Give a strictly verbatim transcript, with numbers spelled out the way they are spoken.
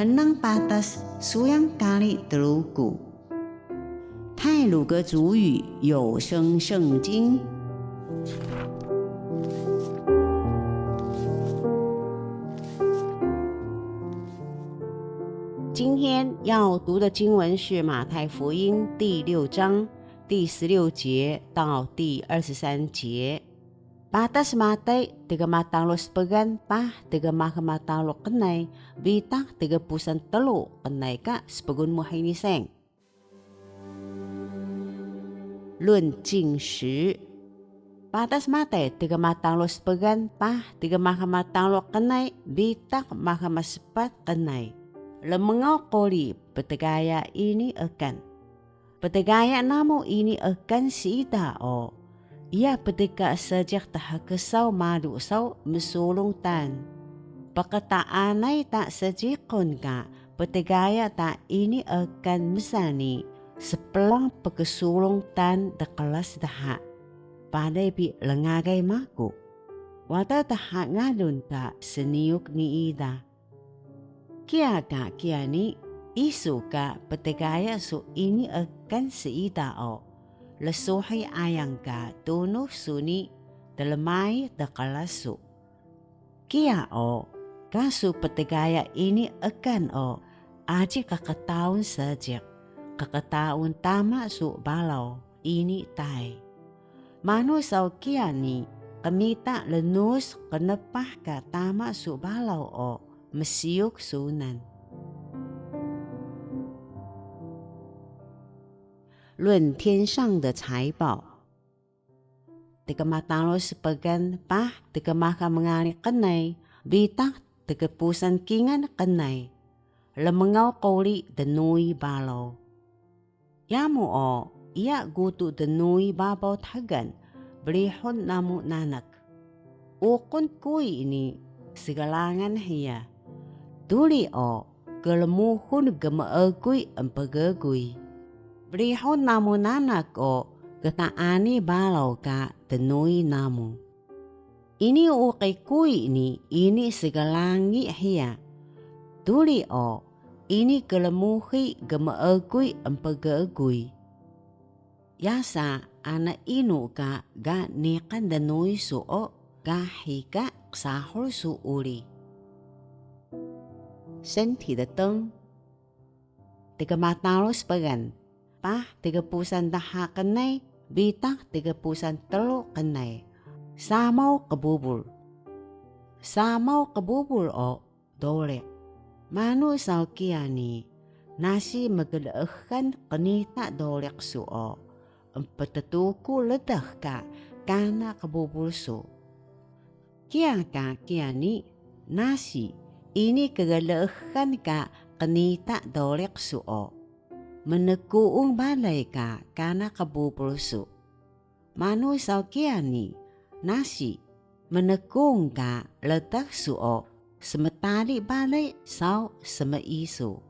Mnang patas suyang kari Truku. 太魯閣族語有聲聖經。今天要讀的經文是馬太福音第六章第十六節到第二十三節。 Patas Matay tgmataru spgan paah tgmahmataru qnay, bitaq tgpusan tru qnay ka spgun mu hini seng. 論禁食。 Patas Matay tgmataru spgan paah tgmahmataru qnay, bitaq mahmaspat qnay. Rmngaw quri ptgaya ini ekan. Ptgaya namu ini ekan siida o, iya pdka seejiq thksaw malu saw msulung tan. Pqtaanay ta seejiqun ka ptgaya ta ini ekan msa ni splang pksulung tan dqras dha. Balay bi rngagay maku. Wada dha ngalun ka sniyuk nii da. Kiya ka kiya ni, isu ka ptgaya su ini ekan siida o, rsuhi ayang ka tunux su ni tlmay dqras su. Kiya o, ka su ptgaya ini ekan o, aji qqtaun seejiq, qqtaun tama su baraw ini tay. Manu saw kiya ni qmita lnus qnpah ka tama su baraw o msiyuk sunan. 论天上的财宝。 Tgmataru spgan paah tgmaha mngari qnay, bitaq tgpusan kingal qnay. Rmngaw quri dnuuy baraw. Yamu o, iya gutu dnuuy babaw dxgal, brihun namu nanak. Uqun kuy ni sglangan hiya. Duri o, klmuhun gmeeguy empgeeguy. Brihun namu nanak o, ktaani baraw ka dnuuy namu. Ini uqi kuy ni ini sglangi hiya. Duri o, ini klmuhi gmeeguy empgeeguy. Yasa ana inu ka ga niqan dnuuy su o, ga hiyi ka qsahur su uri. 身体的灯。 Tgmataru spgan, paah tgpusan dha qnay, bitaq tgpusan tru qnay. Samaw qbubul. Samaw qbubul o doriq. Manu saw kiya ni, nasi mgleexan qnita doriq su o, empttuku rdax ka kana qbubul su. Kiya ka kiya ni, nasi ini kgleexan ka qnita doriq su o, mnkuung balay ka kana qbubul su. Manu saw kiya ni, nasi mnkuung ka rdax su o, smtari balay saw smiisu.